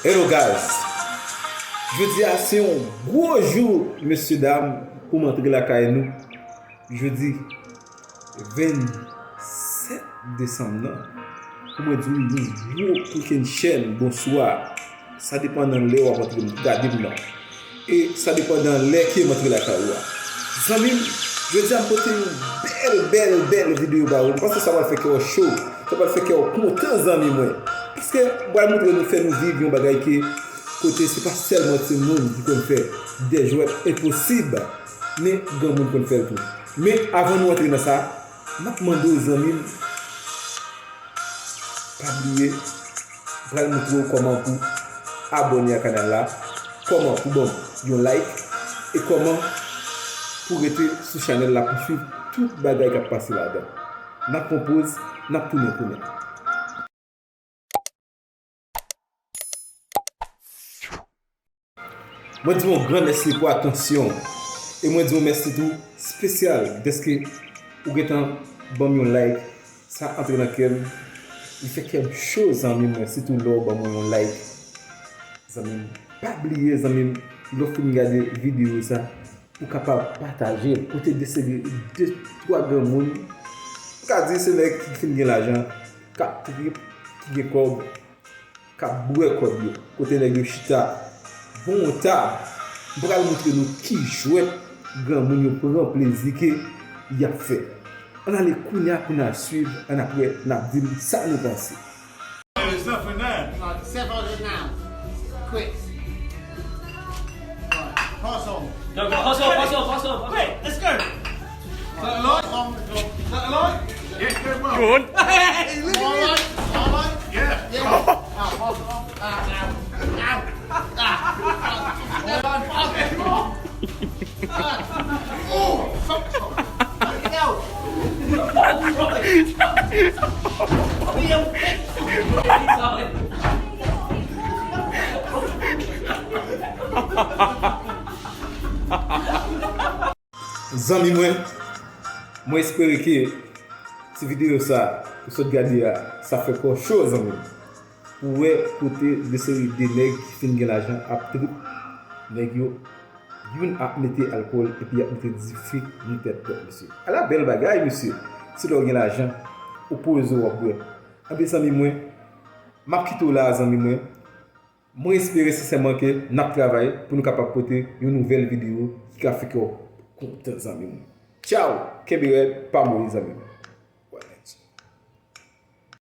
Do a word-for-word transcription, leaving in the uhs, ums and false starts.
Hello guys! Jodi a se yon gwo jou, mesye dam, pou m antre lakay nou. Jodi vennsèt desanm nan, pou mwen di w yon gwo kokenn chèn bonswa. Sa depann nan lè w ap antre gade m nan. E sa depann nan lè ke m antre lakay ou a. Zanmi m, jodi a m pote yon bèl, bèl, bèl videyo ba ou. M panse sa pral fè kè w cho. Sa pral fè kè w kontan, zanmi mwen. Paske m pral montre nou, fè nou viv yon bagay ke kote se pa sèlman timoun ki konn fè dè jwèt enposib, men granmoun konn fè l tou. Men avan nou antre nan sa, m ap mande w, zanmi m, pa bliye, m pral montre w kòman pou abòne a kanal la, kòman pou ban m yon like, e kòman pou rete sou chanèl la pou swiv tout bagay k ap pase ladan. N ap pran poz, n ap tounen kounye a. Mwen di w yon gran mèsi pou atansyon w. E mwen di w mèsi tou espesyal dèske ou gentan ban m yon like. Sa antre nan kè m. Li fè kè m cho, zanmi mwen, sitou lè w ban mwen yon like. Zanmi m, pa bliye, zanmi m, lè w fin gade videyo sa, ou kapab pataje l, pote de seri de twa granmoun. M ka di se nèg ki fin gen lajan, k ap trip, ki gen kòb, k ap bwè kòb yo, kote nèg yo chita bò yon tab. M pral montre nou ki jwèt granmoun yo pran plezi ke y ap fè. Ann ale kounye a pou n al swiv, annapre n ap di m sa nou panse. There's nothing there. Like seven hundred pounds. Quick. Right. Pass on. No, pass on, pass on, pass on, pass on. Quick, let's go. Is that a light? Is that a light? Yes, very well. Good. Hey, look at this. All right, all right. Yeah. Yeah. Ah, pass on. Ah, ah, ah, ah. Well done, pass it. Oh, fuck. Fucking hell. Zanmi mwen, mwen espere ke ti videyo sa ou sot gade a, sa fè kè w cho, zanmi m. Ou wè kote de seri de nèg ki fin gen lajan ap trip. Nèg yo, youn ap mete alkòl epi y ap mete dife nan tèt lòt, mesye. Ala bèl bagay, mesye. Se lè w gen lajan, ou poze w ap bwè. Anben, zanmi mwen, m ap kite w la a, zanmi mwen. Mwen espere sensèman ke n ap travay pou nou kapab pote yon nouvèl videyo ki ka fè kè w kontan, zanmi mwen. Tchaw! Kenbe rèd, pa mouri, zanmi mwen.